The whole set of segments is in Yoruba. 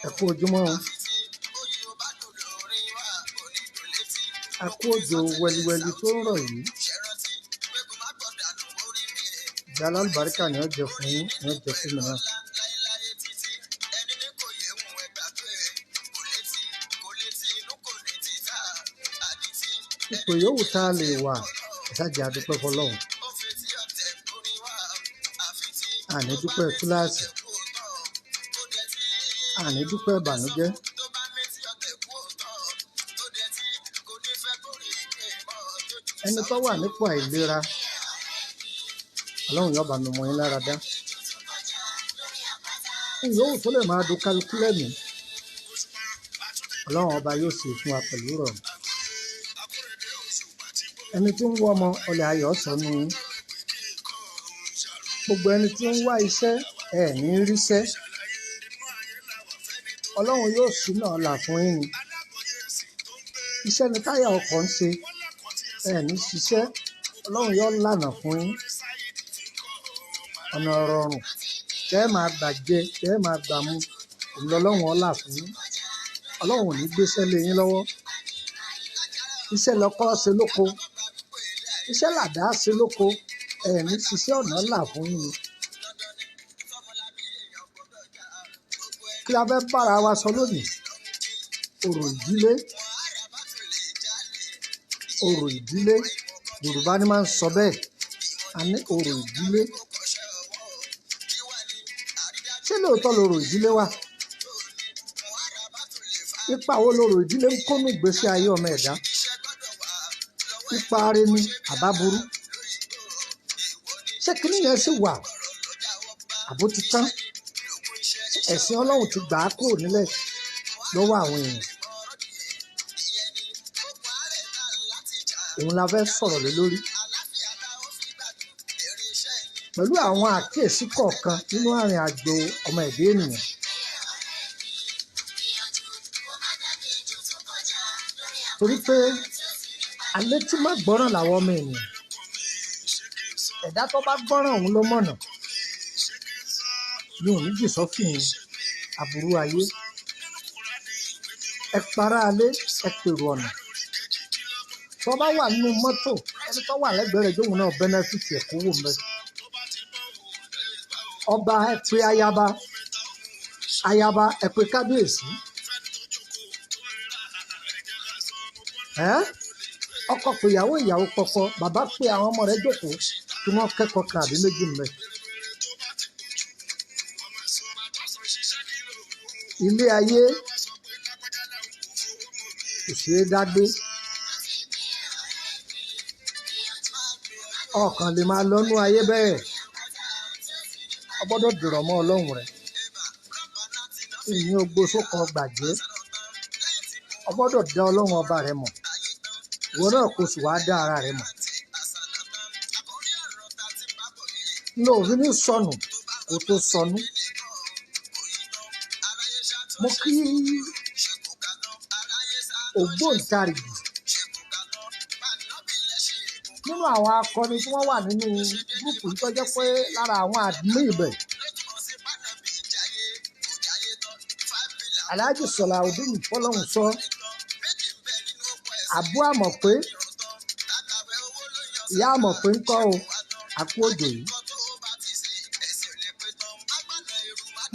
Ẹ kú ojúmọ́ o. A kú òjò wẹliwẹli tó ń rọ̀ yìí. Ìgbà alálùbáríkà ni ó jẹ́ fún yín, ni ó jẹ́ fún mi náà. Ipò yòówù tá a lè wà, ẹ ṣáà jẹ́ a dúpẹ́ f'Ọlọ́run. Àní dúpẹ́ túláàsì. Àní dúpẹ́ ìbànújẹ́. Ẹni tó wà nípò àìlera, Ọlọ́run yóò bá mi mú yín lára dá. Ohun yòówù tó lè máa dùn kálukú lẹ́mìí, Ọlọ́run ọba yóò ṣe fún wa pẹ̀lú ìrọ̀rùn. Ẹni tí ń wá ọmọ, ọlẹ̀ ayọ̀ sọnù yín. Gbogbo ẹni tí ń wá iṣẹ́, ẹ ní ríṣẹ́. Ọlọ́run yóò ṣíná ọlà fún yín ni. Iṣẹ́ ni táyà ọkọ̀ ń ṣe, ẹ ní ṣiṣẹ́. Ọlọ́run yóò lànà fún yín. Ọ̀nà rọrùn tẹ́ ẹ máa gbà jẹ, tẹ́ ẹ máa gbà mu, òun lọ́lọ́run ó là fún yín. Ọlọ́run ò ní gbéṣẹ́ lé yín lọ́wọ́. Iṣẹ́ lọkọ́ ṣe lóko. Iṣẹ́ làdá ṣe lóko. Ẹ ní ṣiṣẹ́, ọ̀nà là fún yín ni. Kí la fẹ́ bára wa sọ lónìí? Orò ìdílé. Orò ìdílé. Yorùbá ni máa ń sọ bẹ́ẹ̀. A ní orò ìdílé. Ṣé lóòótọ́ lorò ìdílé wà? Ipa wo lorò ìdílé ń kó nínú ìgbésí ayé ọmọ ẹ̀dá? Ipa re ni àbá burú. Ṣé kíní yẹn sì wà? Àbó ti tán? Ẹ̀sìn Ọlọ́run ti gbà á kúrò nílẹ̀ lọ́wọ́ àwọn èèyàn. Òun la fẹ́ sọ̀rọ̀ lé lórí. Pẹ̀lú àwọn àkíyèsí kọ̀ọ̀kan nínú àrìn àjò ọmọ ẹ̀dá ènìyàn. Torí pé alẹ́ tí má gbọ́ràn làwọn ọmọ ènìyàn. Ẹ̀dá tó bá gbọ́ràn òun ló mọ̀nà. Mi ò ní jì sọ́fìn aburú ayé. Ẹ para alé, ẹ pèrò ọ̀nà. Tó bá wà nínú mọ́tò, ẹni tó wà lẹ́gbẹ̀ẹ́ rẹ̀ jóun náà benefit ẹ̀ kó wò mẹ́. Ọba ẹ pe ayaba, ayaba ẹ pe kábíyèsí. Ẹ́ ọkọ pe ìyàwó, ìyàwó pọkọ, bàbá pe àwọn ọmọ rẹ̀ jókòó kí wọ́n kẹ́kọ̀ọ́ kan àbí méjì mẹ́. Ilé ayé kò ṣeé dá gbé. Ọkàn lè máa lọ́nú ayé bẹ́ẹ̀. O gbọ́dọ̀ dìrọ̀ mọ́ Ọlọ́run rẹ. Ìyín ogbó sókan gbàjẹ́. O gbọ́dọ̀ dá Ọlọ́run ọba rẹ mọ̀. Ìwọ náà kò sì wá dá ara rẹ mọ̀. Ní òfin ní sọnù kó tó sọnù. Mo kí ògbóǹtarìgì nínú àwọn akọni tí wọ́n wà nínú gúrúùpù yìí tó jẹ́ pé lára àwọn àdúmí ibẹ̀. Alhaji Salaudeen Fọlọ́runṣọ́, Àbú Àmọ̀pé, Ìyá Àmọ̀pé ń kọ́ o, àkú òjò yìí.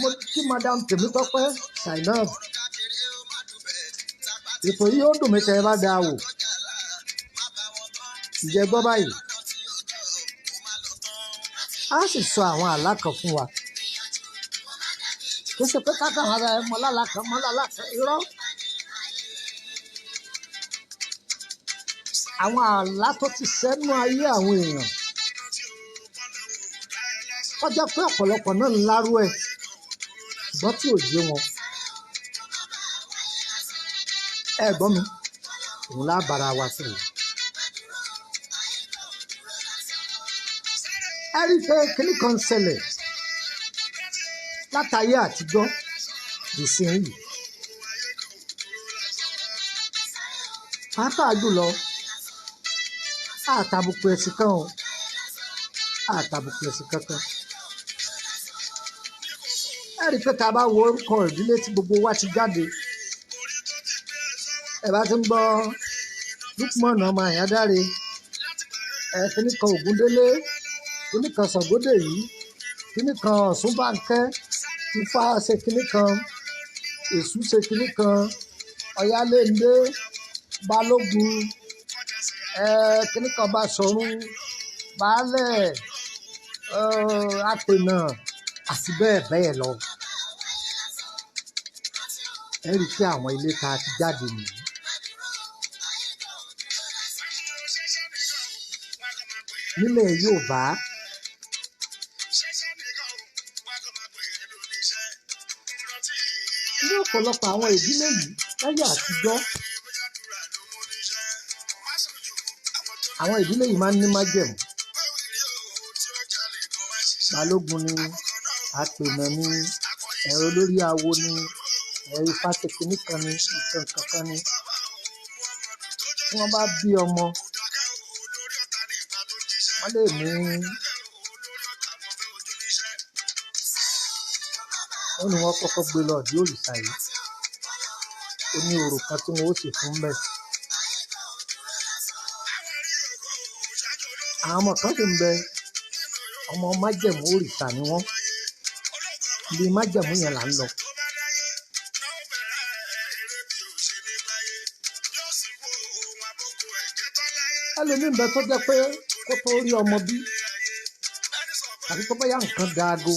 Mo kí Madam Tèmítọ́pẹ́ Zainab. Ètò yìí ó dùn mí tẹ́ ẹ bá dáa wò. Ǹjẹ́ gbọ́ báyìí? A sì sọ àwọn àlá kan fún wa. Kì í ṣe pé kákan ara ẹ mọ lálá kan mọ lálá kan irọ́. Àwọn àlá tó ti sẹ́nu ayé àwọn èèyàn. Ó jẹ́ pé ọ̀pọ̀lọpọ̀ náà ń lárú ẹ̀ ṣùgbọ́n tí ò yé wọn. Ẹ gbọ́ mi, òun lá bára wa sọ̀rọ̀. Ẹ rí i pé kíní kan ń ṣẹlẹ̀ látayé àtijọ́ dìsinyìí. Pàápàá jùlọ, àtàbùkù ẹ̀sìn kan o, àtàbùkù ẹ̀sìn kankan. Ẹ Ẹ rí i pé tá a bá wo orúkọ ìdílé tí gbogbo wa ti jáde, ẹ bá ti ń gbọ́ Lukman ọmọ Àyàndáre, ẹ kíní kan Ògúndélé, kíní kan Ṣàngódèyí, kíní kan Ọ̀ṣúnbànkẹ́, Ifá ṣe kíní kan, Èṣù ṣe kíní kan, Ọ̀yáléndé, Balógun, ẹ kíní kan Baṣọ̀run, Baálẹ̀, Apènà àti bẹ́ẹ̀ bẹ́ẹ̀ lọ. Ẹ rí i pé àwọn ilé tá a ti jáde nìyí. Nílẹ̀ Yorùbá, ní ọ̀pọ̀lọpọ̀ àwọn ìdílé yìí láyé àtijọ́, àwọn ìdílé yìí máa ń ní májẹ̀mú. Balógun ni, Apènà ni, ẹ̀rọ olórí awo ni, ẹ̀rọ ifá ṣe kinní kan ni, nǹkan kankan ni. Tí wọ́n bá bí ọmọ, wọ́n lè ní wọ́n ní wọ́n kọ́kọ́ gbé lọ ìdí òrìṣà yìí. Ó ní orò kan tí wọ́n ó sì fún bẹ́ẹ̀. Àwọn ọmọ kan sì ń bẹ, ọmọ májẹ̀mú òrìṣà ni wọ́n. Ibi májẹ̀mú yẹn là ń lọ. Ẹlòmíì ń bẹ tó jẹ́ pé kó tó rí ọmọ bí tàbí tó bá yá nǹkan daago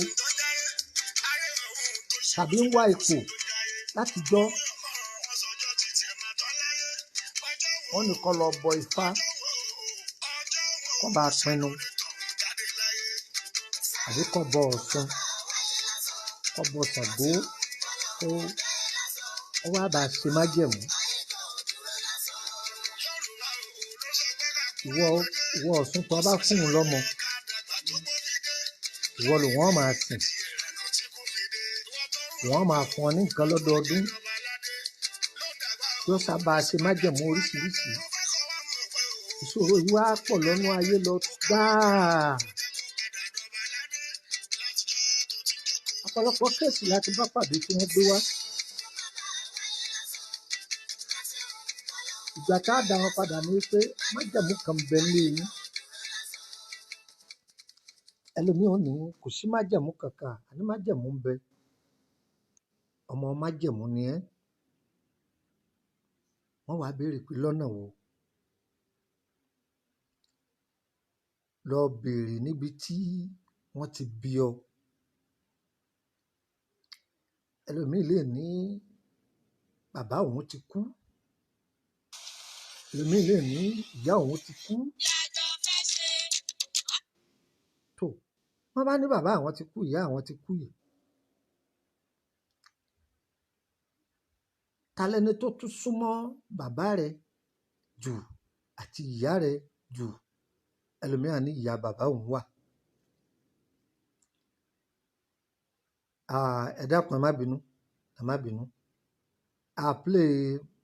tàbí ń wá ipò látijọ́, wọ́n ní kó lọ bọ Ifá kó bá pinnu àbí kó bọ Ọ̀ṣun, kó bọ Ṣàngó, kó wá bá ṣe májẹ̀mú. Ìwọ Ọ̀ṣun tó bá fún un lọ́mọ, ìwọ ló wọ́n máa sìn, wọ́n máa fún ọ ní nǹkan lọ́dọọdún. Yóò sábà ṣe májẹ̀mú oríṣiríṣi. Ìṣòro yìí wá pọ̀ lọ́nà ayé lọ gbáà. Ọ̀pọ̀lọpọ̀ kéèsì láti bá pàdé tí wọ́n gbé wá. Ìgbà tá a dá wọn padà ní pé májẹ̀mú kan ń bẹ nílé yín. Ẹlòmíì ò ní kò sí májẹ̀mú kankan, àní májẹ̀mú ń bẹ. Ọmọ májẹ̀mú ni ẹ́. Wọ́n wá béèrè pé lọ́nà wo? Lọ béèrè níbi tí wọ́n ti bí ọ. Ẹlòmíì lè ní bàbá òun ti kú. Ẹlòmíì lè ní ìyá òun ti kú. Tó, wọ́n bá ní bàbá àwọn ti kú, ìyá àwọn ti kú yìí. Ta lẹni tó tún súnmọ́ bàbá rẹ̀ jù àti ìyá rẹ̀ jù? Ẹlòmíì á ní ìyá bàbá òun wà. Ẹ dákun, ẹ má bínú, ẹ má bínú. A play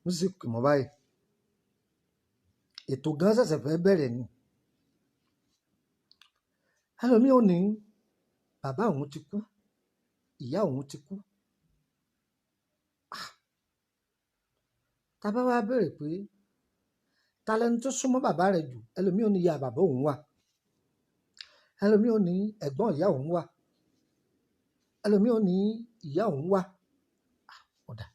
music mọ́ báyìí. Ètò gan ṣẹ̀ṣẹ̀ fẹ́ bẹ̀rẹ̀ ni. Ẹlòmíì ò ní bàbá òun ti kú, ìyá òun ti kú. Tá bá wá béèrè pé ta lẹni tó súnmọ́ bàbá rẹ̀ jù? Ẹlòmíì ò ní ìyá bàbá òun wà. Ẹlòmíì ò ní ẹ̀gbọ́n ìyá òun wà. Ẹlòmíì ò ní ìyá òun wà. Ọ̀dà.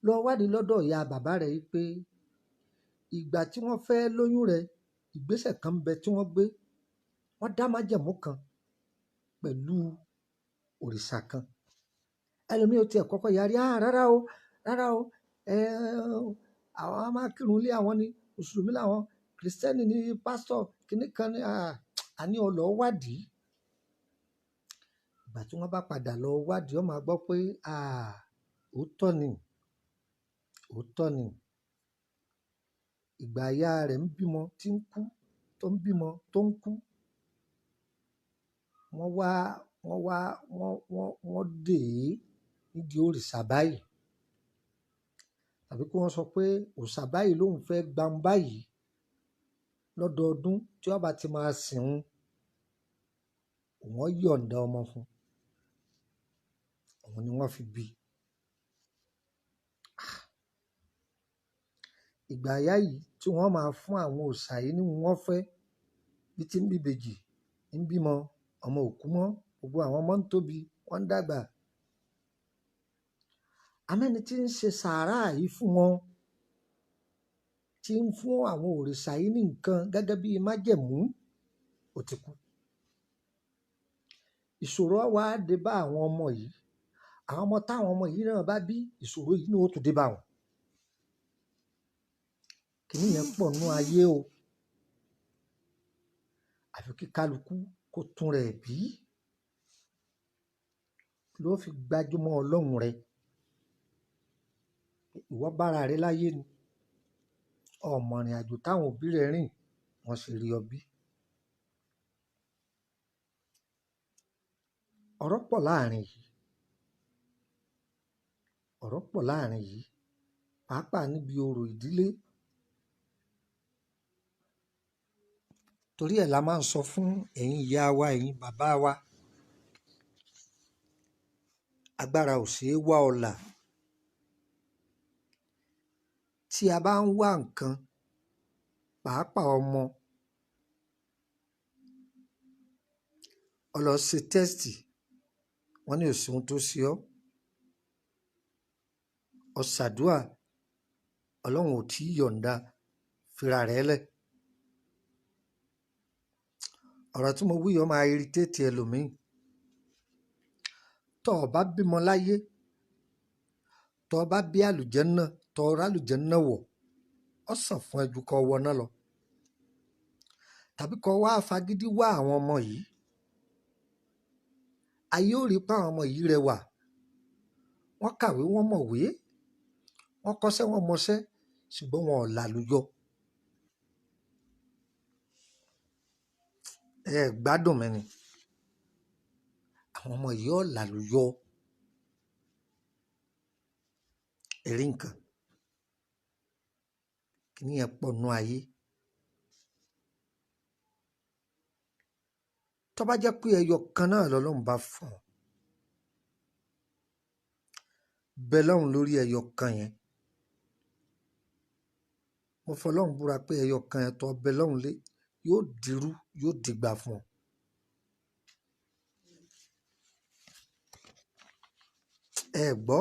Lọ wádìí lọ́dọ̀ ìyá bàbá rẹ̀ yìí pé ìgbà tí wọ́n fẹ́ lóyún rẹ̀, ìgbésẹ̀ kan ń bẹ tí wọ́n gbé. Wọ́n dá májẹ̀mú kan pẹ̀lú òrìṣà kan. Ẹlòmíì ò tiẹ̀ kọ́kọ́ yarí, rárá o, rárá o, àwọn á máa kírun lé àwọn ni, Mùsùlùmí làwọn, Kìrìsìtẹ́nì ni pásítọ̀, kíní kan ni, àní ọ lọ wádìí. Ìgbà tí wọ́n bá padà lọ wádìí, wọ́n máa gbọ́ pé, òótọ́ ni, òótọ́ ni. Ìgbà ìyá rẹ̀ ń bímọ tí ń kú, tó ń bímọ tó ń kú. Wọ́n wá, wọ́n wá, wọ́n, wọ́n, wọ́n dè é nídìí òrìṣà báyìí. Tàbí kí wọ́n sọ pé òrìṣà báyìí lòun fẹ́ gba ń báyìí lọ́dọọdún tí wọ́n bá ti máa sìn ín, wọ́n yọ̀ǹda ọmọ fún un. Òun ni wọ́n fi bí. Ìgbà àyá yìí tí wọ́n máa fún àwọn òòṣà yìí ní wọ́n fẹ́, bí tí ń bíbejì, ń bímọ, ọmọ òkú mọ́, gbogbo àwọn ọmọ ń tóbi, wọ́n ń dàgbà. Àmẹ́ni tí ń ṣe sàárà yìí fún wọn, tí ń fún àwọn òrìṣà yìí ní nǹkan gẹ́gẹ́ bí májẹ̀mú, ó ti kú. Ìṣòro wá dé bá àwọn ọmọ yìí. Àwọn ọmọ táwọn ọmọ yìí náà bá bí, ìṣòro yìí ni ó tún dé bá wọn. Kìnní yẹn pọ̀ nínú ayé o. Àfi kí kálukú kó tún rẹ̀ bí, ló fi gbájúmọ́ Ọlọ́run rẹ̀. Ìwọ bára rẹ láyé ni. Ọmọ ìrìn àjò táwọn òbí rẹ rìn, wọ́n sì rí ọ bí. Ọ̀rọ̀ pọ̀ láàrin yìí. Ọ̀rọ̀ pọ̀ láàrin yìí, pàápàá níbi orò ìdílé. Torí ẹ̀ la máa ń sọ fún ẹ̀yin ìyá wa, ẹ̀yin bàbá wa. Agbára ò ṣe é wá ọlà. Tí a bá ń wá nǹkan, pàápàá ọmọ, ó lọ ṣe tẹ́sítì, wọ́n ní ò sí ohun tó ṣe ọ́. Ó ṣàdúà, Ọlọ́run ò tí ì yọ̀ǹda, fira rẹ̀ lẹ̀. Ọ̀rọ̀ tí mo wí yìí ó máa irritate ẹlòmíì. Tọ́ ọ bá bímọ láyé, tọ́ ọ bá bí àlùjànnà, tọ́ ọ rá àlùjànnà wọ̀, ó sàn fún ẹ ju kó wọná lọ. Tàbí kó wá fagídí wá àwọn ọmọ yìí. Ayé ó rí pé àwọn ọmọ yìí rẹwà. Wọ́n kàwé, wọ́n mọ̀wé, wọ́n kọ́ṣẹ́, wọ́n mọṣẹ́, ṣùgbọ́n wọn ò làlùyọ. Ẹ gbádùn mi ni. Àwọn ọmọ yìí ò làlùyọ. Ẹ̀rí nǹkan. Kìnní yẹn pọ̀ nínú ayé. Tó bá jẹ́ pé ẹyọ kan náà lọ́lọ́run bá fún ọ, bẹ lọ́run lórí ẹyọ kan yẹn. Mo fọlọ́run búra pé ẹyọ kan yẹn tó bẹ lọ́run lé, yóò dirú, yóò dìgbà fún ọ. Ẹ gbọ́.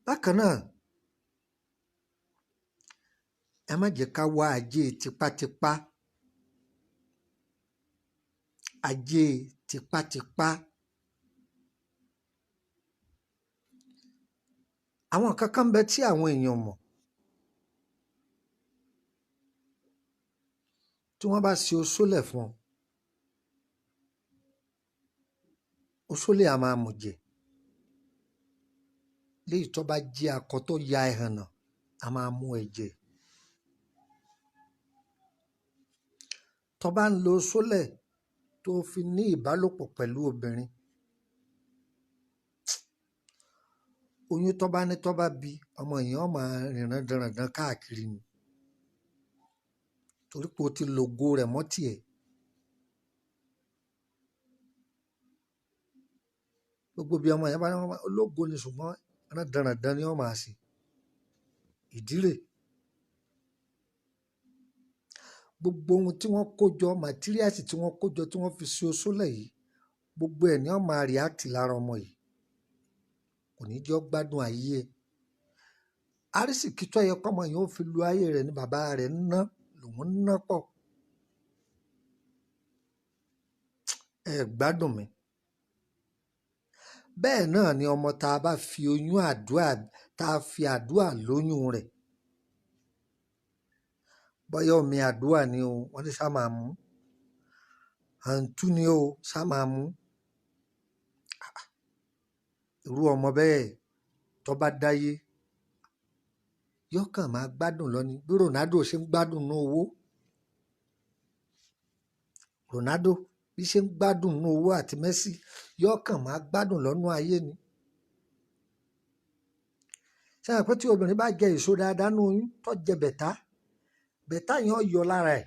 Bákan náà, ẹ má jẹ́ ká wá ajé tipátipá. Ajé tipátipá. Àwọn nǹkan kan ń bẹ tí àwọn èèyàn mọ̀. Tí wọ́n bá ṣe oṣólẹ̀ fún ọ, oṣólẹ̀ a máa mú jẹ. Léyìí tó bá jẹ́ akọ tó ya ẹhànnà, a máa mú ẹ̀jẹ̀. Tó bá ń lo oṣólẹ̀ tó fi ní ìbálòpọ̀ pẹ̀lú obìnrin, oyún tó bá ní tó bá bí, ọmọ yẹn ó máa rìn rándanràndan káàkiri ni. Torí pé o ti lògo rẹ̀ mọ́ tiẹ̀. Gbogbo bí ọmọ yẹn bá ní wọ́n ológo ni, ṣùgbọ́n rándanràndan ni ó máa ṣe. Ìdí rẹ̀. Gbogbo ohun tí wọ́n kó jọ, materials tí wọ́n kó jọ tí wọ́n fi ṣe oṣólẹ̀ yìí, gbogbo ẹ̀ ni ó máa react lára ọmọ yìí. Kò ní jẹ́ ó gbádùn ayé ẹ. Arísìkí tó yẹ kọ́mọ yẹn ó fi lu ayé rẹ̀ ní bàbá rẹ̀ ń ná, lòun ń ná pọ̀. Ẹ gbádùn mi. Bẹ́ẹ̀ náà ni ọmọ tá a bá fi oyún àdúà, tá a fi àdúà lóyún rẹ̀. Bóyá omi àdúà ni o, wọ́n ní sá máa mú. Àǹtú ni o, sá máa mú. Irú ọmọ bẹ́ẹ̀ tó bá dáyé, yóò kàn máa gbádùn lọ ni. Bí Ronaldo ṣe ń gbádùn nínú owó. Ronaldo bí ṣe ń gbádùn nínú owó àti Messi, yóò kàn máa gbádùn lọ́nú ayé ni. Ṣé ẹ mọ̀ pé tí obìnrin bá jẹ èso dáadáa nínú oyún, tó jẹ bẹ̀tá, bẹ̀tá yẹn ó yọ lára ẹ̀,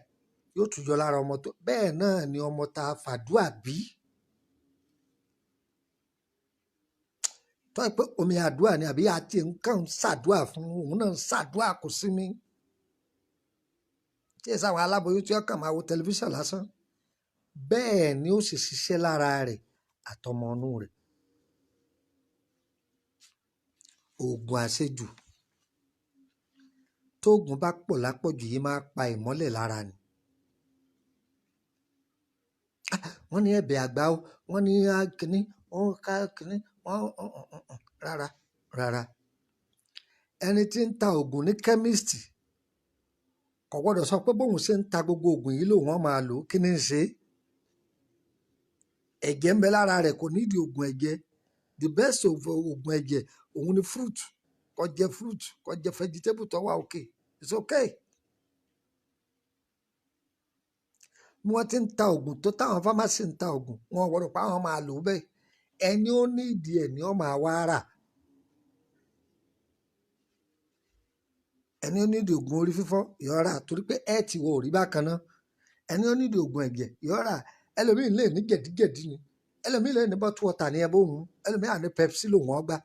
yóò tún yọ lára ọmọ tó. Bẹ́ẹ̀ náà ni ọmọ ta fàdúà bí. Tó yẹ pé omi àdúrà ni àbí àti nǹkan ń ṣàdúrà fún òun náà ń ṣàdúrà kò sí mi. Tí èsì àwọn aláboyún tí wọ́n kàn máa wo tẹlifíṣàn lásán. Bẹ́ẹ̀ ni ó sì ṣiṣẹ́ lára rẹ̀ àtọmọ inú rẹ̀. Oògùn àṣejù. Tóògùn bá pọ̀ lápọ̀jù yìí máa pa ìmọ́lẹ̀ lára ni. Wọ́n ní ẹ̀bẹ̀ àgbà o, wọ́n ní kínní, wọ́n ká kínní, wọ́n rárá rárá. Ẹni tí ń ta oògùn ní chemist kò gbọ́dọ̀ sọ pé bóun ṣe ń ta gbogbo oògùn yìí lòun ó máa lò ó, kí ni ń ṣe é? Ẹ̀jẹ̀ ń bẹ lára rẹ̀, kò nídìí oògùn ẹ̀jẹ̀. The best of oògùn ẹ̀jẹ̀ òun ni fruit. Kó jẹ fruit, kó jẹ vegetable tó wà okay. It's okay. Bí wọ́n ti ń ta oògùn tó táwọn pharmacy ń ta oògùn, wọn gbọ́dọ̀ pa àwọn máa lò ó bẹ́ẹ̀. Ẹni ó ní ìdí ẹ̀ ni ó máa wá rà. Ẹni ó ní ìdí oògùn orí fífọ́ yóò rà torí pé ẹ̀ ti wọ òrí bákan náà. Ẹni ó ní ìdí oògùn ẹ̀jẹ̀ yóò rà. Ẹlòmíì lè ní jẹ̀díjẹ̀dí ni. Ẹlòmíì lè ní bottle water ní ẹbí òun. Ẹlòmíì á ní Pepsi lòun ó gbà.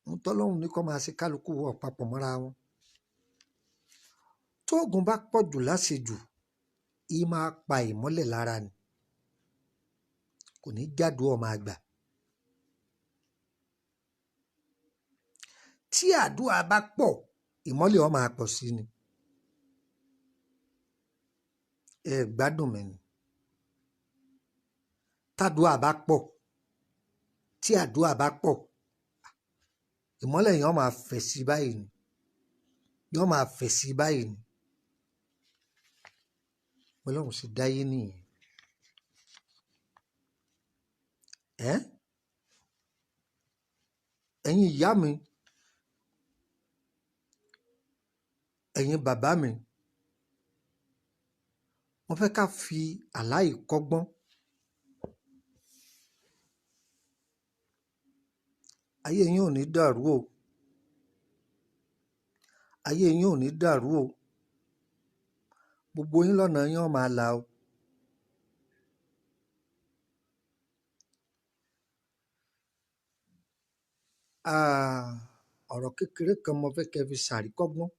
Ohun tọ́lọ́run ní kó máa ṣe kálukú wọ̀ papọ̀ mọ́ra wọn. Tóògùn bá pọ̀ jù láṣejù, í máa pa ìmọ́lẹ̀ lára ni. Kò ní jádùú ọmọ àgbà. Tí àdúrà bá pọ̀, ìmọ́lẹ̀ ó máa pọ̀ sí ni. Ẹ gbádùn mi ni. Tádùá bá pọ̀, tí àdúrà bá pọ̀, ìmọ́lẹ̀ yẹn ó máa fẹ̀ sí báyìí ni. Yóò máa fẹ̀ sí báyìí ni. Ọlọ́run sì dáyé nìyẹn. Ẹ́ ẹ̀yin ìyá mi, ẹ̀yin bàbá mi, mo fẹ́ ká fi àlá yìí kọ́gbọ́n. Ayé yín ò ní dàrú o. Ayé yín ò ní dàrú o. Gbogbo yín lọ́nà yín ó máa là o. Ọ̀rọ̀ kékeré kan mo fẹ́ kẹ́ fi ṣàríkọ́gbọ́n.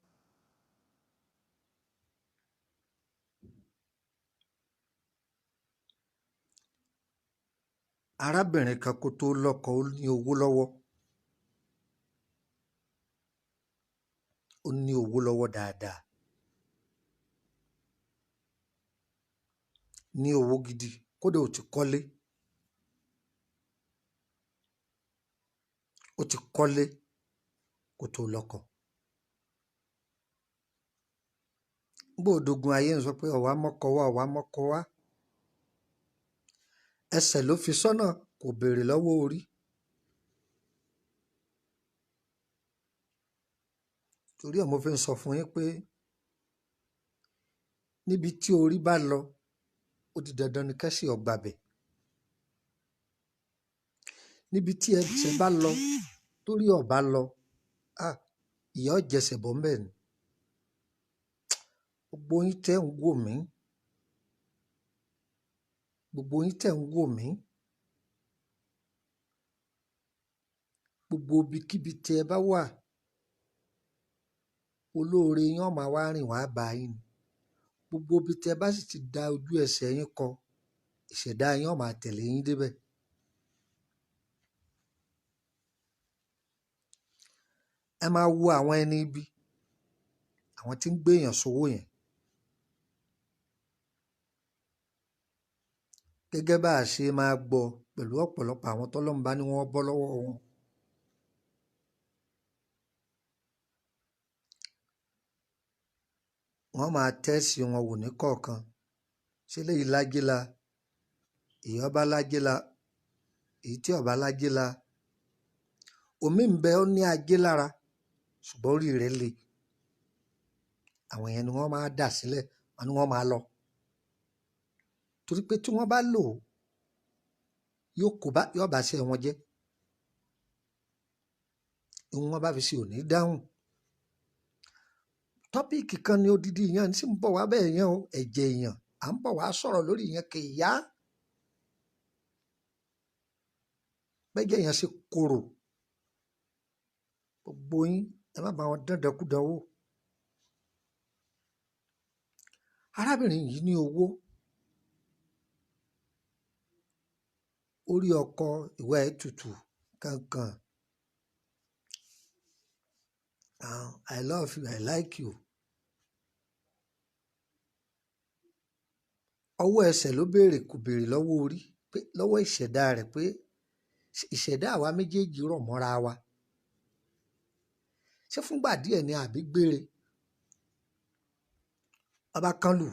Arábìnrin kan kó tó lọ́kọ ó ní owó lọ́wọ́. Ó ní owó lọ́wọ́ dáadáa. Ní owó gidi, kódà ó ti kọ́lé. Ó ti kọ́lé kó tó lọ́kọ. Bó dogun ayé ń sọ pé ọ̀wá mọ́kọ wá, ọ̀wá mọ́kọ wá. Ẹsẹ̀ ló fi sọ́nà, kò béèrè lọ́wọ́ orí. Torí ẹ̀ mo fi ń sọ fún yín pé níbi tí orí bá lọ, ó di dandan ni kẹ́sì ó gbabẹ̀. Níbi tí ẹsẹ̀ bá lọ, torí ó bá lọ, ìyà ó jẹsẹ̀ bọ́ ńbẹ̀ ni. Gbogbo yín tẹ́ ń wò mí, gbogbo yín tẹ́ ń wò mí, gbogbo ibikíbi tí ẹ bá wà, olóore yín ó máa wá rìn wá bá yín ni. Gbogbo ibi tí ẹ bá sì ti da ojú ẹsẹ̀ yín kọ, ìṣẹ̀dá yín ó máa tẹ̀lé yín débẹ̀. Ẹ máa wo àwọn ẹni ibi, àwọn tí ń gbé èèyàn sówó yẹn. Gẹ́gẹ́ bá a ṣe máa gbọ́ pẹ̀lú ọ̀pọ̀lọpọ̀ àwọn tọ́lọ́run bá ní wọ́n bọ́ lọ́wọ́ wọn. Wọ́n máa tẹ́sì wọn wò ní kọ̀ọ̀kan. Ṣé léyìí lájé la? Èyí ọba lájé la? Èyí tí ọba lájé la? Omi ń bẹ ó ní ajé lára, ṣùgbọ́n orí rẹ̀ le. Àwọn yẹn ni wọ́n máa dà sílẹ̀, wọ́n ní wọ́n máa lọ. Torí pé tí wọ́n bá lò ó, yóò kó bá, yóò bá ṣe wọn jẹ́. Ohun wọn bá fi ṣe ò ní dáhùn. Tọ́píìkì kan ni odidi ìyẹn sì ń bọ̀ wá bẹ́ẹ̀ yẹn o, ẹ̀jẹ̀ èèyàn, à ń bọ̀ wá sọ̀rọ̀ lórí ìyẹn kì í yá. Bẹ́jẹ̀ yẹn ṣe korò. Gbogbo yín ẹ má bá wọn dandankúdanwó. Arábìnrin yìí ní owó. Orí ọkọ ìwà ẹ̀ tutù kankan. I love you, I like you. Ọwọ́ ẹsẹ̀ ló béèrè, kò béèrè lọ́wọ́ orí, pé lọ́wọ́ ìṣẹ̀dá rẹ̀ pé ìṣẹ̀dá àwa méjèèjì rọ̀ mọ́ra wa. Ṣé fúngbà díẹ̀ ni àbí gbére? Ọba kan lù.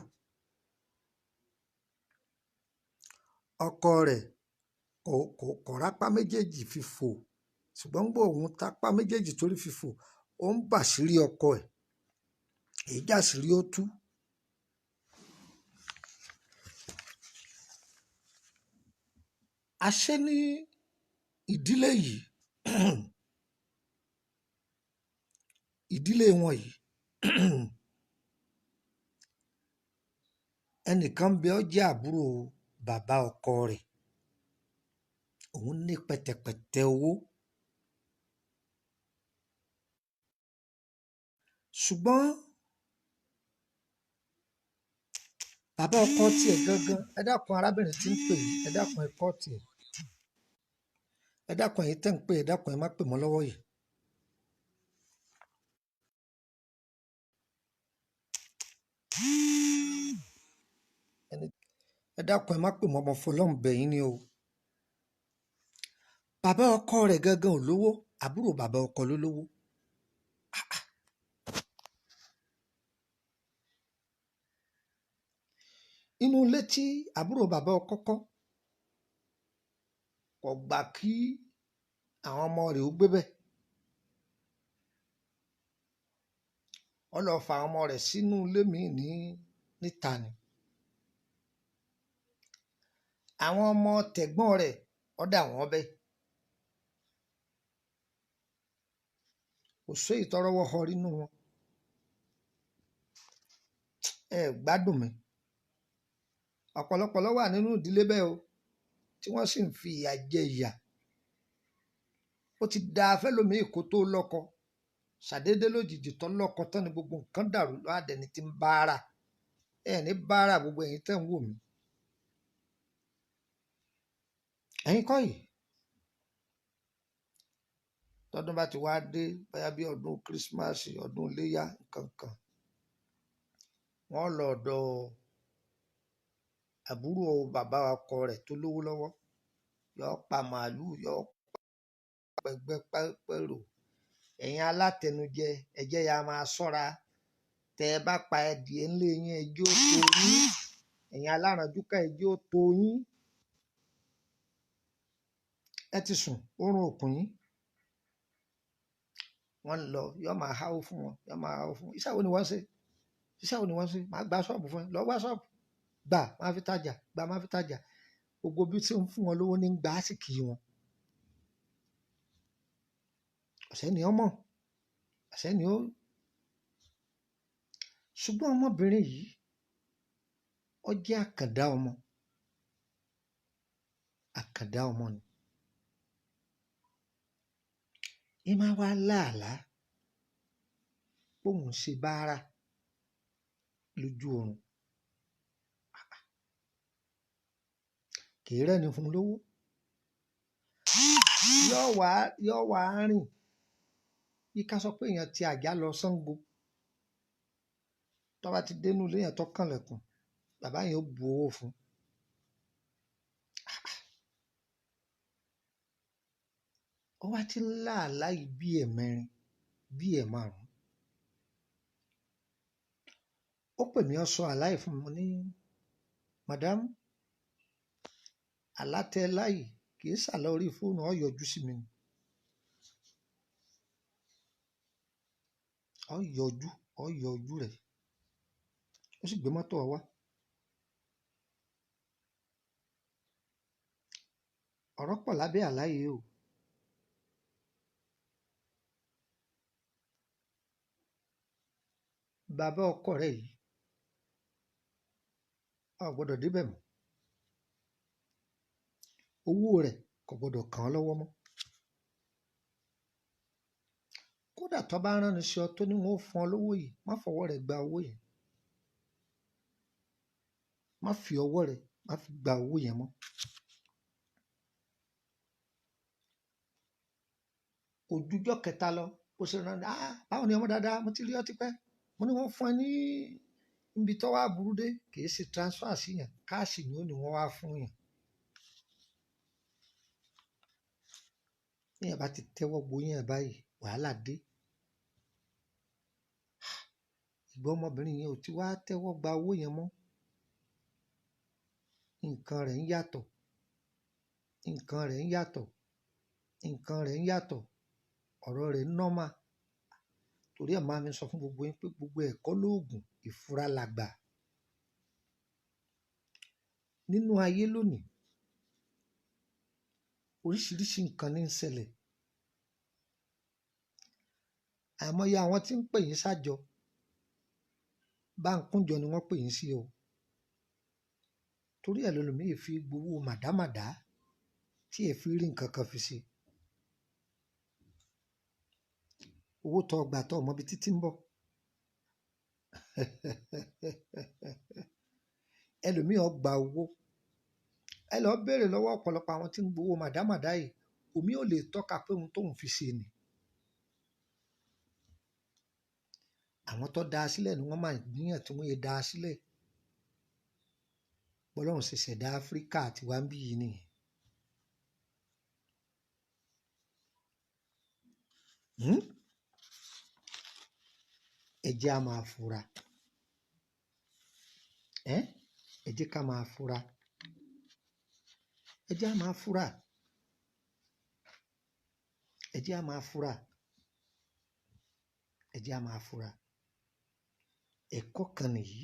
Ọkọ rẹ̀ kò rápá méjèèjì fi fò, ṣùgbọ́n gbọ́ òun tápá méjèèjì torí fi fò, ó ń bàṣírí ọkọ ẹ̀. Èyí jàṣírí ó tú. Àṣé ní ìdílé yìí, ìdílé wọn yìí, ẹnìkan ń bẹ ó jẹ́ àbúrò bàbá ọkọ rẹ̀. Òun ní pẹ̀tẹ̀pẹ̀tẹ̀ owó. Ṣùgbọ́n bàbá ọkọ tiẹ̀ gangan, ẹ dákun arábìnrin tí ń pè yìí, ẹ dákun ẹ kọ́ tiẹ̀. Ẹ dákun ẹ̀yin tẹ́ ń pè, ẹ dákun ẹ má pè mọ́ lọ́wọ́ yìí. Ẹ dákun ẹ má pè mọ́, ọmọ fọlọ́run bẹ̀ yín ni o. Bàbá ọkọ rẹ̀ gangan ò lówó, àbúrò bàbá ọkọ ló lówó. Inú ilé tí àbúrò bàbá ọkọ kọ́ kò gbà kí àwọn ọmọ rẹ̀ ó gbé bẹ́ẹ̀. Ó lọ fa àwọn ọmọ rẹ̀ sínú ilé míì ní níta ni. Àwọn ọmọ tẹ̀gbọ́n rẹ̀ ó dà wọ́n bẹ́ẹ̀. Kò sí ìtọrọwọ́ họ nínú wọn. Ẹ gbádùn mi. Ọ̀pọ̀lọpọ̀ ló wà nínú ìdílé bẹ́ẹ̀ o, tí wọ́n sì ń fi ìyà jẹ ìyà. Ó ti da fẹ́lòmíì kó tó lọ́kọ. Ṣàdédé lójijì tó lọ́kọ tán ni gbogbo nǹkan dàrú lọ́wọ́ àdẹni tí ń bá ara. Ẹ ní bá ara gbogbo ẹ̀yin tẹ́ ń wò mí. Ẹ̀yin kọ́ yìí. Tọ́dún bá ti wá dé, bóyá bí ọdún Kírísímàsì, ọdún iléyá, nǹkan kan. Wọ́n lọ ọ̀dọ̀ àbúrò bàbá ọkọ rẹ̀ tó lówó lọ́wọ́. Yọ pa màálù, yọ pa pẹgbẹ́ pẹ́rò. Ẹ̀yin alátẹnujẹ, ẹ jẹ́ ya máa ṣọ́ra. Tẹ ẹ bá pa ẹdìẹ ńlé yín, ẹ jẹ́ ó tó yín. Ẹ̀yin alárànjúkà, ẹ jẹ́ ó tó yín. Ẹ ti sùn, oorun ò kùn yín. Wọ́n ń lọ, yọ máa háwó fún wọn, yọ máa háwó fún wọn. Iṣẹ́ wo ni wọ́n ń ṣe? Iṣẹ́ wo ni wọ́n ń ṣe? Màá gba ṣọ́ọ̀bù fún ẹ. Lọ wá ṣọ́ọ̀bù. Gbà, máa fi tajà, gbà, máa fi tajà. Gbogbo bí tí ń fún wọn lówó ní ń gba àsìkí wọn. Ọ̀sẹ̀ ni ó mọ̀, ọ̀sẹ̀ ni ó. Ṣùgbọ́n ọmọbìnrin yìí, ó jẹ́ àkàndá ọmọ. Àkàndá ọmọ ni. Ẹ máa wá láàlá bóun ṣe báárà lójú oorun. Kì í rẹ́ni fún lówó. Yóò wá rìn. Bí ká sọ pé èèyàn ti àjà lọ Ṣàngó. Tó bá ti dénú ilé yẹn tó kànlẹ̀kùn, bàbá yẹn ó bu owó fún un. Ó wá ti ń láàlá yìí bí ẹ̀mẹrin, bí ẹ̀márùn-ún. Ó pè mí, ó sọ àlá yìí fún mi ní, "Madam, àlá tẹ láyìí kì í ṣàlá orí fóònù, ó yọjú sí mi ni. Ó yọjú, ó yọjú rẹ̀." Ó sì gbé mọ́tò wá. Ọ̀rọ̀ pọ̀ lábẹ́ àlá yìí o. Bàbá ọkọ rẹ̀ yìí, a ò gbọdọ̀ débẹ̀ mọ́. Owó rẹ̀ Kò gbọdọ̀ kàn án lọ́wọ́ mọ́. Kódà tó bá rán ni sí ọ tó ní wọn ó fún ọ lówó yìí, má fọwọ́ rẹ̀ gba owó yẹn. Má fi ọwọ́ rẹ̀, má fi gba owó yẹn mọ́. Kò jújọ́ kẹta lọ, bó ṣe rán ni, báwo ni ọmọ dáadáa, mo ti rí ọ tipẹ́. Mo ní wọ́n fún ẹ ní ibi tó wá burú dé, kì í ṣe transfer sí yẹn, káàṣì ni ó ní wọ́n wá fún yẹn. Bí èèyàn bá ti tẹ́wọ́ gboyún ẹ̀ báyìí, wàhálà dé. Ìgbà ọmọbìnrin yẹn ò ti wá tẹ́wọ́ gba owó yẹn mọ́. Nǹkan rẹ̀ ń yàtọ̀. Nǹkan rẹ̀ ń yàtọ̀. Nǹkan rẹ̀ ń yàtọ̀. Ọ̀rọ̀ rẹ̀ ń nọ́mà. Torí ẹ̀ máa mi sọ fún gbogbo yín pé gbogbo ẹ̀kọ́ lóògùn, ìfura làgbà. Nínú ayé lónìí, oríṣiríṣi nǹkan ní ń ṣẹlẹ̀. Àìmọye àwọn tí ń pè yín sájọ, bá ń kúnjọ ni wọ́n pè yín sí o. Torí ẹ̀ lẹ́lòmíì fi gbowó màdámàdá tí ẹ fi rí nǹkan kan fi ṣe. Owó tó gbà tó mọ ibi títí ń bọ̀. Ẹlòmíì ó gba owó. Ẹ lọ béèrè lọ́wọ́ ọ̀pọ̀lọpọ̀ àwọn tí ń gbowó màdámàdá yìí, omi ò lè tọ́ka pé ohun tóun fi ṣe ni. Àwọn tó da sílẹ̀ ni wọ́n máa níyàn tí wọ́n yé da sílẹ̀. Bọ́lọ́run ṣe ṣẹ̀dá Áfríkà àti wá ń bí yìí nìyẹn. Ẹ jẹ́ a máa fura. Ẹ jẹ́ ká máa fura. Ẹ jẹ́ a máa fura. Ẹ jẹ́ a máa fura. Ẹ jẹ́ a máa fura. Ẹ̀kọ́ kan nìyí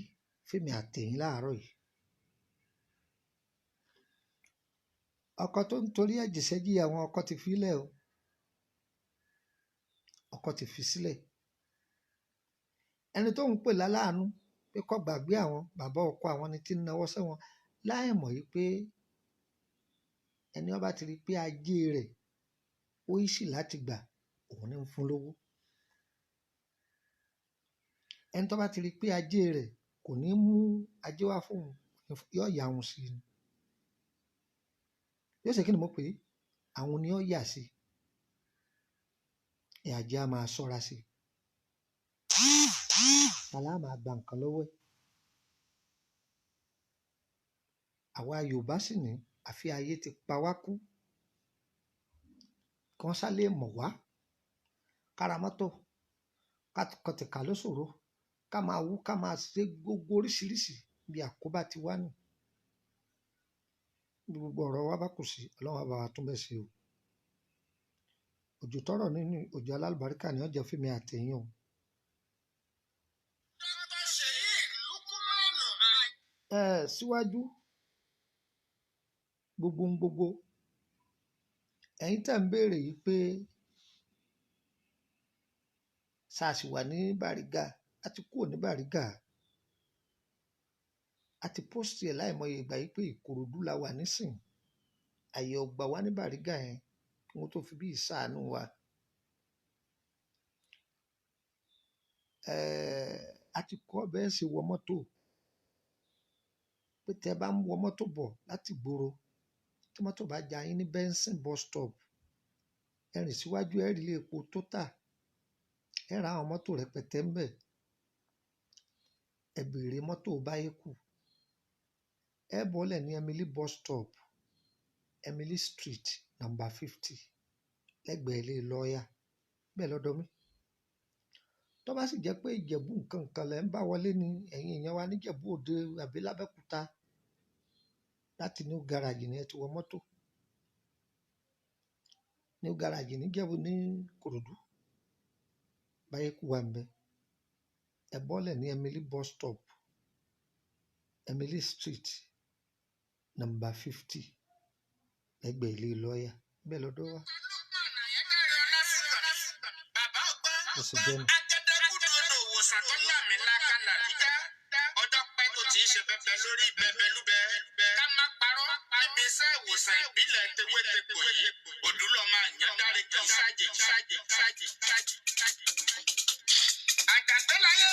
fẹ́mi àtẹ̀yìn láàárọ̀ yìí. Ọkọ tó ń torí ẹ̀jẹ̀ ṣẹ́jí àwọn ọkọ ti fi sílẹ̀ o. Ọkọ ti fi sílẹ̀. Ẹni tó ń pè láláàánú pé kó gbàgbé àwọn bàbá ọkọ àwọn ni tí ń nawọ́ sẹ́wọn láì mọ̀ yìí pé ẹni ó bá ti rí pé ajé rẹ̀ ó yí sì láti gbà, òun ní ń fún lówó. Ẹni tó bá ti rí pé ajé rẹ̀ kò ní mú ajé wá fún òun, yóò yà òun sí ni. Yóò ṣe kí ni mo pè é? Àwọn ni ó yà sí. Ẹ ajé á máa ṣọ́ra sí. Tálá máa gba nǹkan lọ́wọ́ ẹ̀. Àwa Yorùbá sì ní àfi ayé ti pa wá kú. Kí wọ́n sá lè mọ̀ wá. Ká ra mọ́tò, ká kọtìkà ló ṣòro, ká máa wú, ká máa ṣe gbogbo oríṣiríṣi bí àkóbá ti wá nù. Bí gbogbo ọ̀rọ̀ wa bá kù sí, Ọlọ́run á bá wa tún bẹ́ẹ̀ ṣe o. Òjò tọ́rọ̀ nínú òjò alálùbáríkà ni ó jẹ́ fún mi àtẹ̀yìn o. Síwájú gbogbo ń gbogbo, ẹ̀yin tẹ̀ ń béèrè yìí pé ṣáà sì wà ní Bàrígà, a ti kúrò ní Bàrígà. A ti pósìtì ẹ̀ láìmọye ìgbà yìí pé Ìkòròdú la wà nísìn. Àyè ọgbà wa ní Bàrígà yẹn kí wọ́n tó fi bí ìṣàánú wa. A ti kọ́ bẹ́ẹ̀ ṣe wọ mọ́tò. Pé tẹ bá ń wọ mọ́tò bọ̀ láti gboro, tí mọ́tò bá já yín ní Benson bus stop, ẹ rìn síwájú ẹ rí ilé epo Total, ẹ ra àwọn mọ́tò rẹpẹtẹ ń bẹ̀. Ẹ béèrè mọ́tò Báyékù. Ẹ bọ́lẹ̀ ní Emily bus stop, Emily Street number 50, lẹ́gbẹ̀ẹ́ ilé lọ́yà. Bẹ́ẹ̀ lọ́dọ̀ mi. Tó bá sì jẹ́ pé Ìjẹ̀bú nǹkan kan lẹ̀ ń bá wọlé ni ẹ̀yin èèyàn wa ní Ìjẹ̀bú Òde àbí l'Abẹ́òkúta, láti New Garage ni ẹ ti wọ mọ́tò. New Garage ní Ìjẹ̀bú ní Ìkòròdú. Báyékù wà níbẹ̀. Ẹ bọ́lẹ̀ ní Emily bus stop, Emily Street number 50, lẹ́gbẹ̀ẹ́ ilé lọ́yà. Bẹ́ẹ̀ lọ́dọ̀ wa. Ó sì jẹ́ nu. ìwòsàn ìbílẹ̀ tewétegbò yìí, òdúlọ́mọ Àyàndáre kì í ṣàjèjì ṣàjèjì ṣàjèjì. Àjàgbé láyé,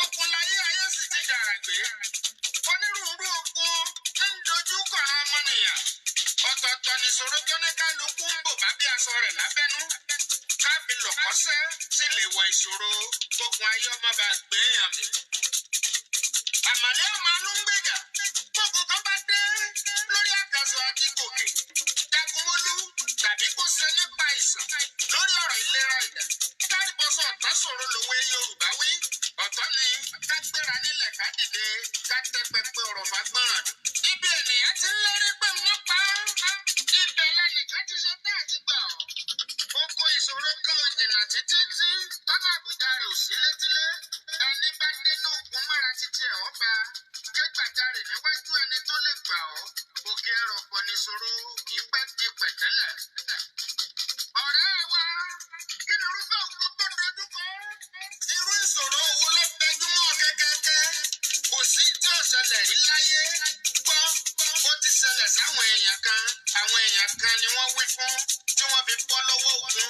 okun láyé, ayé sì ti dàràgbé. Onírúurú ogun ní ń dojú kọ̀rọ̀ ọmọnìyàn. Ọ̀tọ̀ọ̀tọ̀ nìṣòro tó ní kálukú ń bò bá bí aṣọ rẹ̀ lábẹ́nú. Káfí lọ̀kọ́sẹ́ sì lè wọ ìṣòro gbógun ayé ọmọ bá gbé èèyàn mì. Àmàlẹ́ ọmọ ló ń gbèjà. Gbogbo kan bá dé lórí àkàsọ̀ àti gòkè. Jagunmólú tàbí kó ṣe nípa ìsàn lórí ọ̀rọ̀ ìlera ẹ̀dá. Kárìbọ̀sọ̀ ọ̀tá sọ̀rọ̀ lòwe Yorùbá wí. Ọ̀tọ̀ ni ká gbéra nílẹ̀ ká dìde ká tẹ́ pẹpẹ ọ̀rọ̀ fágbọ́nràn. Ibi ènìyàn ti ń lérí pé wọ́n pa á. Ibẹ̀ lẹ́nìkan ti ṣe tá àti gbà ọ́. Oko ìṣòro kan ò jìnnà títí tí tọ́lá àbújá rẹ̀ ò sí létílé. Ẹni bá dénú ogun mọ́ra títí ẹ̀ ọ́ bá. Ké gbàjarè níwájú ẹni tó lè gbà ọ́. Òkè ẹrọ̀pọ̀ nìṣòro kì í pẹ́ di pẹ̀tẹ́lẹ̀. Ọ̀rẹ́ wa, kí ni irúfẹ́ ogun tó dojú kọ? Irú ìṣòro wo ló tẹjú mọ́ ọ kẹ́kẹ́kẹ́? Kò sí tí ò ṣẹlẹ̀ rí láyé. Gbọ́, ó ti ṣẹlẹ̀ sáwọn èèyàn kan. Àwọn èèyàn kan ni wọ́n wí fún tí wọ́n fi bọ́ lọ́wọ́ ogun.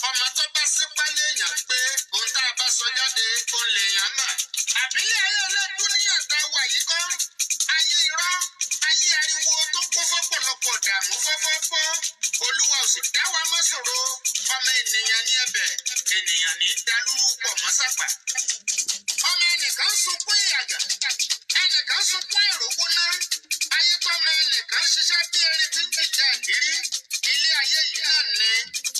Ọmọ tó bá sípá léèyàn pé ohun tá a bá sọ jáde òun lèèyàn mọ̀. Àbílẹ̀ ayé ọlọ́dún níyàn tá a wà yìí kọ́. Ayé irọ́, ayé ariwo tó kún fọ́pọ̀lọpọ̀ dààmú fọ́fọ́fọ́. Olúwa ò sì dá wa mọ́ ṣòro. Ọmọ ènìyàn ní ẹ̀bẹ̀, ènìyàn ní dalúrú pọ̀ mọ́ sápà. Ọmọ ẹnìkan sunkún ìyàgà, ẹnìkan sunkún àìrówó ná. Ayé tọ́mọ ẹnìkan ṣiṣẹ́ bí erin tí ń jìjà ìdírí. Ilé ayé yìí náà ni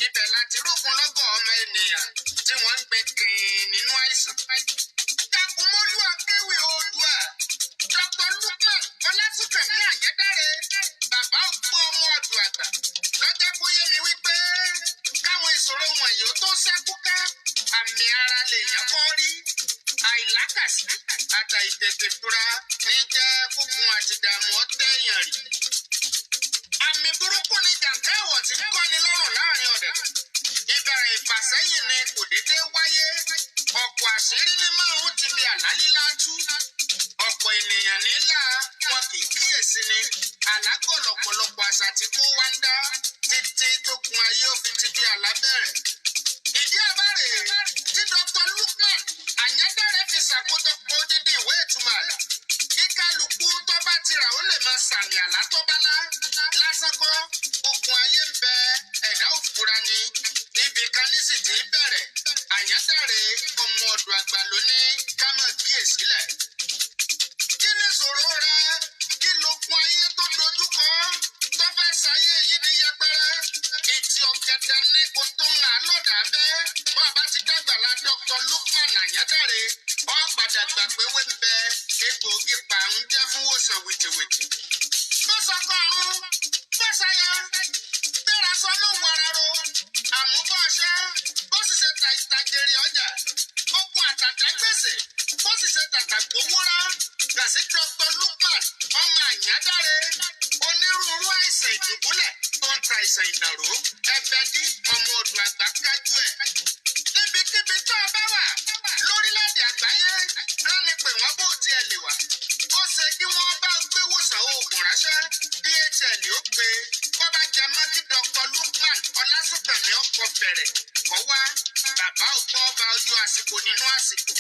ibẹ̀ láti rógun lọ́gọ̀ ọmọ ènìyàn tí wọ́n ń gbé kìn nínú àìsàn. Jagunmólú Akéwì Oòduà, Dr. Lukman Ọlásùnkànmí Àyẹ́dáre, bàbá ògbó ọmọ ọ̀dùn àgbà. Lọ́jọ́ kó yé mi wípé káwọn ìṣòro wọ̀nyí ó tó ṣẹ́kúká, àmì ara lèèyàn kọ́ rí. Àìlákàsí àtàìtètè fura ní jẹ́ kókun àti ìdààmú ọ̀tẹ̀ èèyàn rì. Àmì burúkú ni jàǹkẹ́ ẹ̀wọ̀ tí ń kọ́ni lọ́rùn láàrin ọ̀dẹ̀. Ìbẹ̀rẹ̀ ìfàsẹ́yìn ni kò déédéé wáyé. Ọ̀pọ̀ àṣírí ní márùn-ún ti fi àlá lílá tú. Ọ̀pọ̀ ènìyàn nílà wọn kì í kíyèsí ni. Àlágọ̀ lọ̀pọ̀lọpọ̀ àṣà tí kò wá ń dá títí tó kun ayé òfin ti di àlá bẹ̀rẹ̀. Ìdí àbárè tí Dr. Lukman Àyàndáre fi ṣàkójọpọ̀ odidi ìwé ìtumọ̀ àlá. Kí kálukú tó bá ti rà ó lè máa sàmì àlá tó bá lá. Lásán kọ́, okùn ayé ń bẹ, ẹ̀dá òfura ni. Ibì kan ní sì ti ń bẹ̀rẹ̀. Àyàndáre ọmọ ọ̀dọ̀ àgbà ló ní ká máa kíyèsílẹ̀. Kí ni ìṣòro rẹ? Kí lókun ayé tó dojú kọ? Tó fẹ́ ṣayé yìí di yẹpẹrẹ. Ìtì ọ̀gẹ̀dẹ̀ ní kò tó ń hàn lọ́dà bẹ́ẹ̀. Bá a bá ti dàgbà la Dr. Lukman Àyàndáre, ó padà gbà pé wé ń bẹ egbòogi pàrún jẹ́ fún wòsàn wìtìwìtì. Bó sọkọ ọ̀run, bó ṣayọ, gbéra sọ ló ń wara ro, àmúbọ̀ ọṣẹ́, bó sì ṣe ta ìtàjèrè ọjà, ogun àtàtà gbèsè, bó sì ṣe tàtà gbówórá, gàsí Dr. Lukman ọmọ Àyàndáre, onírúurú àìsàn ìdùbúlẹ̀ tó ń ta àìsàn ìdàrú, ẹbẹdí ọmọ odò àgbà kájú ẹ̀. Níbikíbi tó o bá wà lórílẹ̀‐èdè àgbáyé, rán ni pé wọ́n bó tiẹ̀ lè wà. Ó ṣe kí wọ́n bá gbé wòsàn oògùn ránṣẹ́, DHL ó pe bó bá jẹ mọ́ kí Dr. Lukman Ọlásùnkànmí ọkọ̀ fẹ̀rẹ̀ kọ́ wá bàbá ọgbọ́n ọba ojú àsìkò nínú àsìkò.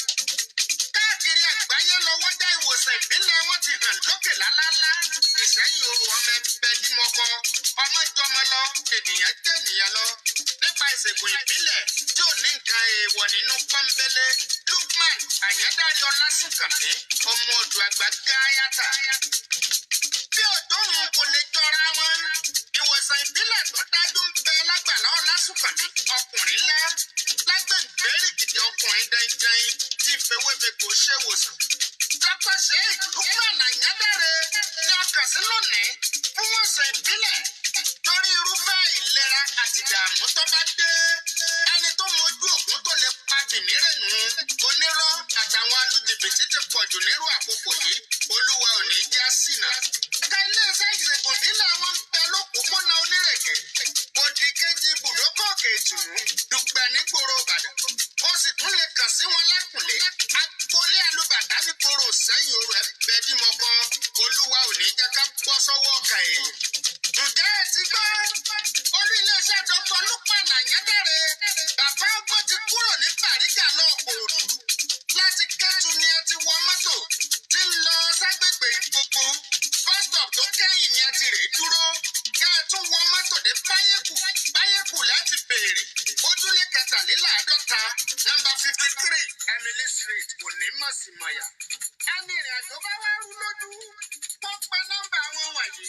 Káàkiri àgbáyé lọ́wọ́ dá ìwòsàn ìbílẹ̀ wọn ti hàn lókè lálálá. Ìsẹ́yìn oru ọmọ ẹgbẹ́ dímọ̀kọ, ọmọ jọmọ lọ, ènìyàn jẹ́ ènìyàn lọ. Nípa ìṣègùn ìbílẹ̀ tí ò ní nǹkan èèwọ̀ nínú pọ́nbélé, Lukman Àyàndáre Ọlásùnkànmí, ọmọ ọ̀dọ̀ àgbà gáyàtà. Bí òjò òun kò lè jọra wọn, ìwòsàn ìbílẹ̀ tó dájú ń bẹ lágbàlá Ọlásùnkànmí, ọkùnrin ńlá, lágbègbèrè gidi ọkùnrin dandan tí fewéfegbò ṣèwòsàn. Dr. Sheikh Lukman Àyàndáre ni a kàn sí lónìí fún wòsàn ìbílẹ̀ torí irúfẹ́ ìlera àti ìdààmú tó bá dé. Ẹni tó mojú ògùn tó lè pa tìmírẹ̀nù onírọ́ àtàwọn alùjìbìtì ti pọ̀jù nírú àkókò yìí, Olúwa ò ní já ṣìnà. Ẹ̀ka iléeṣẹ́ ìṣègùn ìbílẹ̀ wọn ń bẹ lópòpónà Onírèké, òdì kejì ibùdókọ̀ Òkè Ìtùnú, Dùgbẹ̀ nígboro Ìbàdàn. Ó sì tún lè kàn sí wọn lẹ́kùnlé. Agboolé alùbàtà nígboro Ìsẹ́yìn Òru ẹ̀bẹ̀ bímọ kan. Olúwa ò ní jẹ́ ká bọ́ sọ́wọ́ ọkà èèyàn. Báyẹ̀kù. Báyẹ̀kù láti béèrè. Ojúlé 53, nọ́mbà 53, Emily Street, Onímọ̀símọ̀yà. Ẹni ìrìn àjò bá wá rú lójú, kó pe nọ́mbà wọn wọ̀nyí: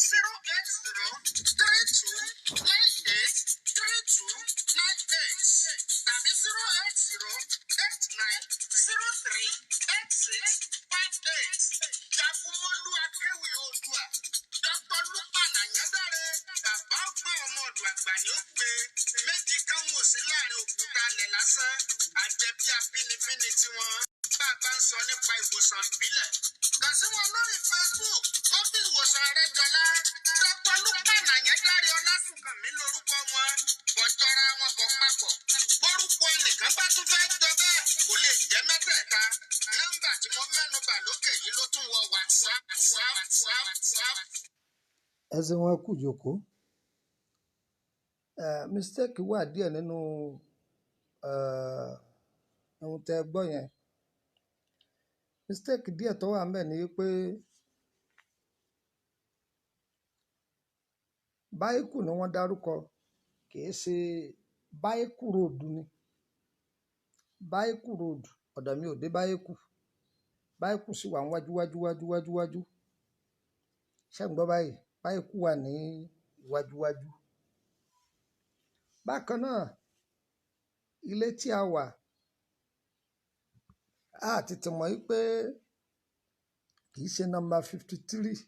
08032983298 tàbí 08089038658. Jagunmólú Akéwì Oòduà, Dr. Lukman Àyándáré, bàbá ọgbọ́n ọmọ ọ̀dọ̀ àgbà ni ó gbé méjì kan wò sí láàrin òkúta alẹ̀ lásán, àjẹbí abínibíni tiwọn. Bá a bá ń sọ nípa ìwòsàn ìbílẹ̀, kàn sí wọn lórí Facebook, wọ́n fi ìwòsàn rẹ jọlá. Dr. Lukman Àyándáré Ọlásùnkànmí lórúkọ wọn, kò jọra wọn, kò papọ̀. Bórúkọ ẹnìkan bá tún fẹ́ jọ bẹ́ẹ̀, kò lè jẹ́ mẹ́tẹ̀ẹ̀ta. Nọ́mbà tí mo mẹ́nu bà lókè yìí ló tún wọ WhatsApp, WhatsApp, WhatsApp. Ẹ ṣeun, ẹ kú ìjókòó. Mistake wà díẹ̀ nínú ohun tẹ́ ẹ gbọ́ yẹn. Mistake díẹ̀ tó wà ńbẹ̀ ni pé Báíkù ni wọ́n dárúkọ, kì í ṣe Báíkù Road ni. Báíkù Road, ọ̀dọ̀ mi ò dé Báíkù. Báíkù sì wà níwájú wájú wájú wájú wájú. Ṣé ń gbọ́ báyìí? Báíkù wà ní iwájú wájú. Bákan náà, ilé tí a wà, a tètè mọ̀ wípé kì í ṣe nọ́mbà 53,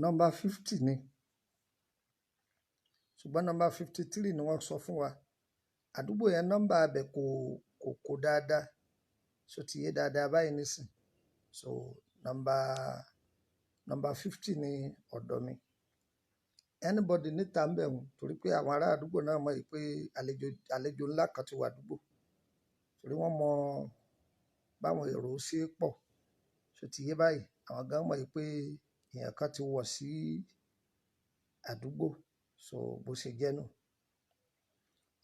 nọ́mbà 50 ni. Ṣùgbọ́n nọ́mbà 53 ni wọ́n sọ fún wa. Àdúgbò yẹn, nọ́mbà ibẹ̀ kò dáadáa. So ti yé dáadáa báyìí nísìn. So nọ́mbà 50 ni ọ̀dọ̀ mi. Anybody níta ń bẹ̀ wọ́n, torí pé àwọn ará àdúgbò náà mọ̀ pé àlejò ńlá kan ti wà àdúgbò. Torí wọ́n mọ báwọn èrò ṣe pọ̀. So ti yé báyìí, àwọn gan mọ̀ pé èèyàn kan ti wọ̀ sí àdúgbò. So bó ṣe jẹ́ nù.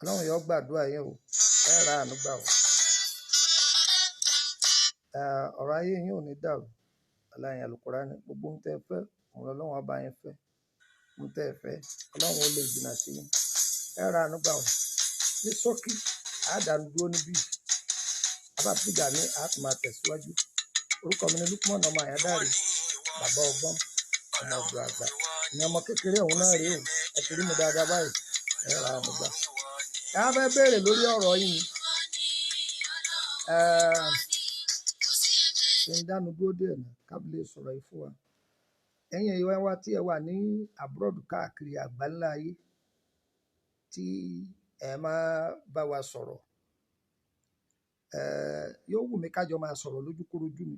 Ọlọ́run yóò gbàdúrà yín o. Ẹ ra àánú gbà o. Ọ̀rọ̀ ayé yín ò ní dàrú. Ọláyin Àlùkùránì, gbogbo ohun tẹ́ ẹ fẹ́, òun lọ́lọ́run á bá yín fẹ́. Ohun tẹ́ ẹ fẹ́, Ọlọ́run ó lè jìnnà sí yín. Ẹ ra àánú gbà o. Ní ṣókí, a dànù dúró níbí. A bá fìgbà ní a tún máa tẹ̀síwájú. Orúkọ mi ni Lukman ọmọ Àyándáré, bàbá ọgbọ́n, ọmọ ọ̀dọ̀ àgbà. Ìyẹn ọmọ kékeré òun náà rèé o. Ẹ ti rí mi dáadáa báyìí. Ẹ ra àánú gbà. Ẹ á fẹ́ béèrè lórí ọ̀rọ̀ yìí. Ṣe ń dánu dúró díẹ̀ náà ká lè sọ̀rọ̀ yìí fún wa. Ẹ̀yin èèyàn wa tí ẹ wà ní abroad káàkiri àgbáńlá ayé tí ẹ máa bá wa sọ̀rọ̀. Yóò wù mí ká jọ máa sọ̀rọ̀ lójúkorojú ni.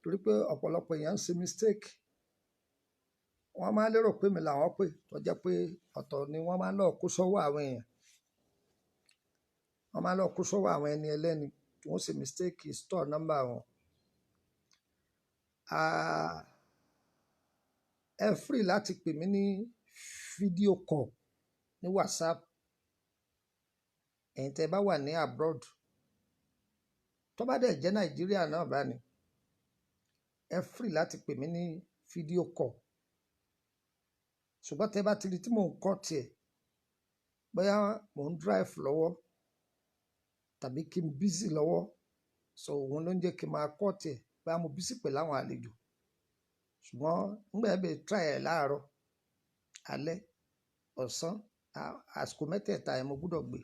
Torí pé ọ̀pọ̀lọpọ̀ èèyàn ń ṣe mistake. Wọ́n máa ń lérò pé mi làwọn pè, tó jẹ́ pé ọ̀tọ̀ ni wọ́n máa ń lọ kó sọ́wọ́ àwọn èèyàn. Wọ́n máa ń lọ kó sọ́wọ́ àwọn ẹni ẹlẹ́ni tí wọ́n ṣe mistake store number wọn. Ẹ free láti pè mí ní video call ní WhatsApp. Ẹ̀yin tí ẹ bá wà ní abroad, tó bá dẹ̀ jẹ́ Nàìjíríà náà bá ní, ẹ free láti pè mí ní video call. Ṣùgbọ́n tí ẹ bá ti rí tí mò ń call tiẹ̀, bóyá mò ń drive lọ́wọ́ tàbí kí n busy lọ́wọ́, so òun ló ń jẹ́ kí n máa call tiẹ̀, bóyá mo busy pẹ̀lú àwọn àlejò. Ṣùgbọ́n nígbà ẹ bá try ẹ̀ láàárọ̀, alẹ́, ọ̀sán, àsìkò mẹ́tẹ̀ẹ̀ta yẹn mo gbọdọ̀ gbé.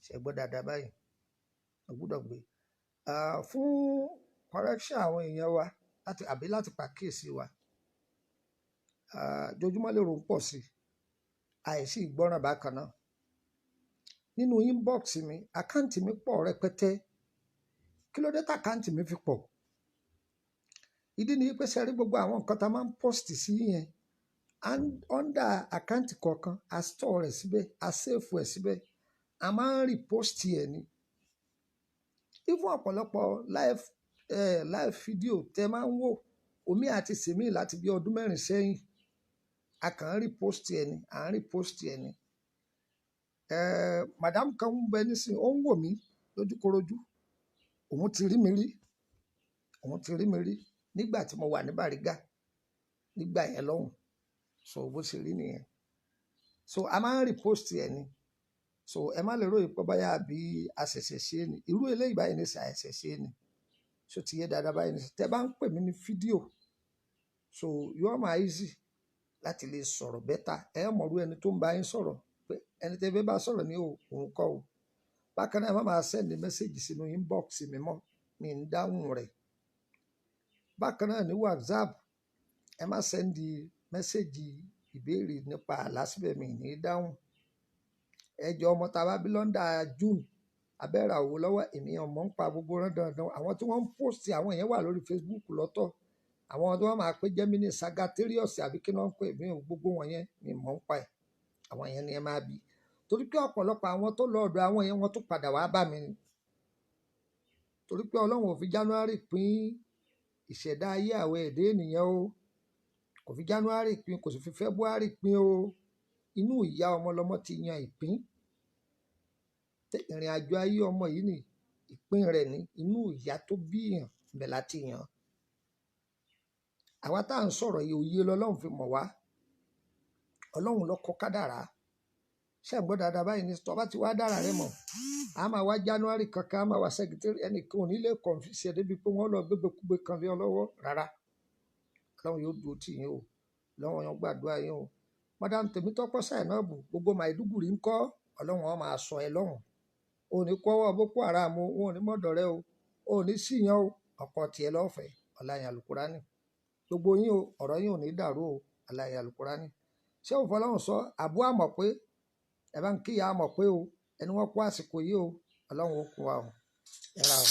Ṣé ẹ gbọ́ dáadáa báyìí? Mo gbọdọ̀ gbé. Fún correction àwọn èèyàn wa láti àbí láti pàkíyèsí wa. Jojúmọ́ lèrò ń pọ̀ sí. Àìsí ìgbọ́ràn bákan náà. Nínú inbox mi, account mi pọ̀ rẹpẹtẹ. Kí ló dé tí account mi fi pọ̀? Ìdí ni wípé ṣé ẹ rí gbogbo àwọn nǹkan tí a máa ń post sí yẹn, under account kọ̀ọ̀kan, a store rẹ̀ síbẹ̀, a save ẹ̀ síbẹ̀, a máa ń repost ẹ̀ ni. Even ọ̀pọ̀lọpọ̀ live video tí ẹ máa ń wò, omi àti sèmi láti bí ọdún mẹ́rin sẹ́yìn, a kàn ń repost ẹ̀ ni, à ń repost ẹ̀ ni. Madam kan ń bẹ nísìnyí, ó ń wò mí lójúkorojú. Òun ti rí mi rí, òun ti rí mi rí nígbà tí mo wà ní Bariga, nígbà yẹn lọ́hùn. So bó ṣe rí nìyẹn. So a máa ń repost ẹ̀ ni. So ẹ má lè ròyìn pé báyà bí a ṣẹ̀ṣẹ̀ ṣe é ni. Irú eléyìí báyìí ní sà ẹ̀ṣẹ̀ ṣe é ni. So ti yé dáadáa báyìí ní sà. Tẹ bá ń pè mí ní fídíò, so yóò máa easy láti lè sọ̀rọ̀ bẹ́tà. Ẹ mọ̀rú ẹni tó ń bá yín sọ̀rọ̀ pé ẹni tẹ́ fẹ́ bá sọ̀rọ̀ ní òun kọ́ o. Bákan náà, ẹ má máa send message sínú inbox mi mọ́, mi ń dáhùn rẹ̀. Bákan náà ní WhatsApp, ẹ má send message ìbéèrè nípa àlá síbẹ̀, mi ní dáhùn. Ẹ jọ, ọmọ tá a bá bí lọ́ndà June abẹ́rẹ́ àwò lọ́wọ́, èmi ọmọ ń pa gbogbo rán dandan. Àwọn tí wọ́n ń post àwọn yẹn wà lórí Facebook lọ́tọ̀. Àwọn tí wọ́n máa pé Gemini, Sagittarius àbí kí wọ́n ń pè mí ò, gbogbo wọn yẹn mi mọ̀ ń pa ẹ̀. Àwọn yẹn ni ẹ máa bí, torí pé ọ̀pọ̀lọpọ̀ àwọn tó lọ ọ̀dọ̀ àwọn yẹn, wọ́n tún padà wá bá mi ni, torí pé Ọlọ́run ò fi January pín ìṣẹ̀dá ayé àwọn ẹ̀dá ènìyàn o. Kò fi January pín, kò sì fi February pín o. Inú ìyá ọmọ lọmọ ti yan ìpín. Ìrìn àjò ayé ọmọ yìí ni ìpín rẹ̀ ní inú ìyá tó bí yàn ibẹ̀ láti yàn. Àwa tá à ń sọ̀rọ̀ yìí, òye lọ́lọ́run fi mọ̀ wá. Ọlọ́run ló kọ kádàrá. Ṣé ẹ̀ ń gbọ́ dáadáa báyìí ní? Tó bá ti wá dára rẹ mọ̀, a máa wá January kankan, a máa wá secretary, ẹnìkan ò ní lè confuse ẹ débi pé wọ́n lọ gbégbékúgbé kan lé ọ lọ́wọ́ rárá. Ọlọ́run yóò dúró tì yín o. Ọlọ́run yóò gbàdúrà yín o. Madam Tèmítọ́pẹ́ Zainab, gbogbo Maiduguri ń kọ́? Ọlọ́run ó máa sọ ẹ lọ́hùn. O ní kọ́wọ́ Boko Haram o, wọn ò ní mọ̀dọ̀ rẹ o, o ò ní síyan o, ọkọ tiẹ̀ lọ́fẹ̀ẹ́ ọláyàn alukurani. Gbogbo yín o, ọ̀rọ̀ yín ò ní dàrú o, ọláyàn alukurani. Ṣé òun fọlọ́run sọ àbú àmọ̀ pé ẹ bá ń kíyà àmọ̀ pé o, ẹni wọ́n kó àsìkò yìí o, Ọlọ́run ó kó wa o. Ẹ ra o.